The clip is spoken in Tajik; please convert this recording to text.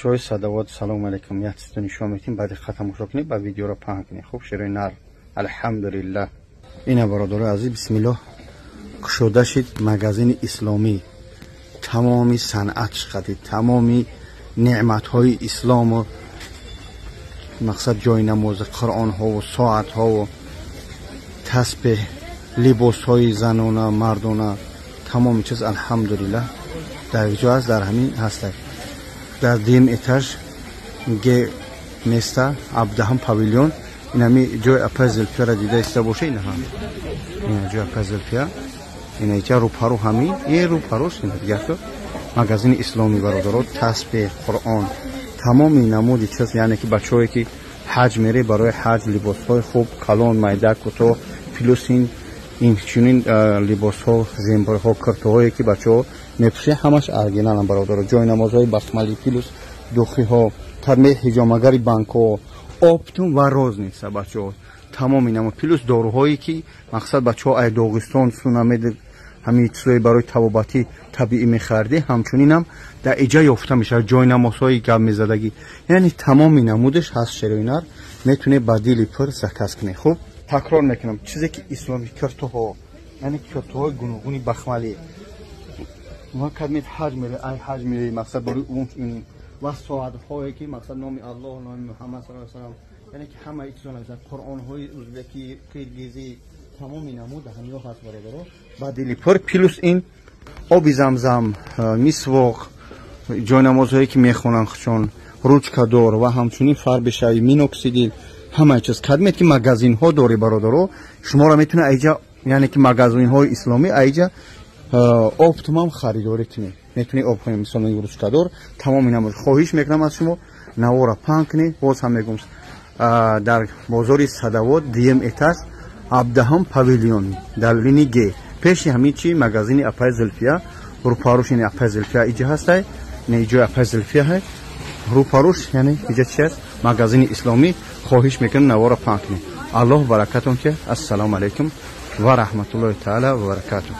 Бачаҳои Садовод, салому алейкум. Як чизто нишон метим, ба диққат тамошо кунед, ба видеоро паҳн кунед. Хуб, шерои нар, алҳамдулиллаҳ. Ина, бародарои азиз, бисмиллоҳ, кушода шид магазини исломӣ. Тамоми санъат шқади, тамоми неъматҳои ислому мақсад, ҷои намози, қуръонҳову соатҳову тасбеҳ, либосҳои занона, мардона, тамоми чиз, алҳамдулиллаҳ, дар ҷо аст. Дар ҳамин ҳастак, дар дуюм этаж, Г место, 17-ум павильон. Инами ҷои апай Зулфияро дида иста боша. Инаҳа, ина ҷои апай Зулфия, ина иҷа рӯпару, ҳами е рӯпаруш, ина дигарто магазини исломӣ. Бародаро, тасбеҳ, қуръон, тамоми намуди чиз, яъне ки бачаҳое ки ҳаҷ мере, барои ҳаҷ либосҳои хуб, калон, майда, кӯтоҳ, плюс ин инчунин либосҳо, земборҳо, киртоҳое ки бачаҳо мепӯшед, ҳамаш оригиналам, бародаро. Ҷои намозҳои бахмалӣ, плюс духиҳо, тарме, ҳиҷомагари банкҳо, оптом ва розница, бачаҳо, тамоми намо, плюс доруҳое ки мақсад бачаҳо ай Доғистон сунамед, ҳамин чизҳои барои табобатӣ табиӣ мехардӣ, ҳамчунинам дар иҷа ёфта мешавад. Ҷои намозҳои гап мезадагӣ, яъне тамоми намудаш ҳаст. Шерои нар, метавонед ба дили пур заказ кунед. Хуб, такрор мекунам, чизе ки исломӣ, киртоҳо, яъне киртоҳои гуногуни бахмалӣ ва кадмед ҳаҷ мере, ай ҳаҷ мере, мақсад барои ин ва соатҳое ки мақсад номи Аллоҳ, номи Муҳаммад саллаллоҳу алайҳи васаллам, яъне ки ҳамаи чизо нависанд, қуръонҳои узбекӣ, қиргизӣ, тамоми намуд ҳамиҳо ҳаст, бародаро, ба дили пур. Плюс ин оби замзам, мисвоқ, ҷойнамозҳое ки мехонанд чон, ручкадор ва ҳамчунин фарбешави, миноксидил, ҳамаи чиз. Кадмед ки магазинҳо дорӣ, бародаро, шуморо метавонед айҷа, яъне ки магазинҳои исломӣ, айҷа оптом ам харидорӣ кунед. Метавонед об, мисол, ручкадор, тамоми намуд. Хоҳиш мекунам аз шумо, навора паҳн кунед. Боз ҳам мегӯм, дар бозори Садовод, дуюм этаж, 17-ум павильон, дар линии Г, пеши ҳамин чи магазини апай Зулфия, рӯпаруш. Ини апай Зулфия иҷа ҳастай, ин иҷои апай Зулфия ҳай, рӯпаруш, яъне иҷа чи аст? Магазини исломӣ. Хоҳиш мекунам, навора паҳн кунед. Аллоҳ баракатон ки. Ассалому алайкум ва раҳматуллоҳи таала ва баракатуҳ.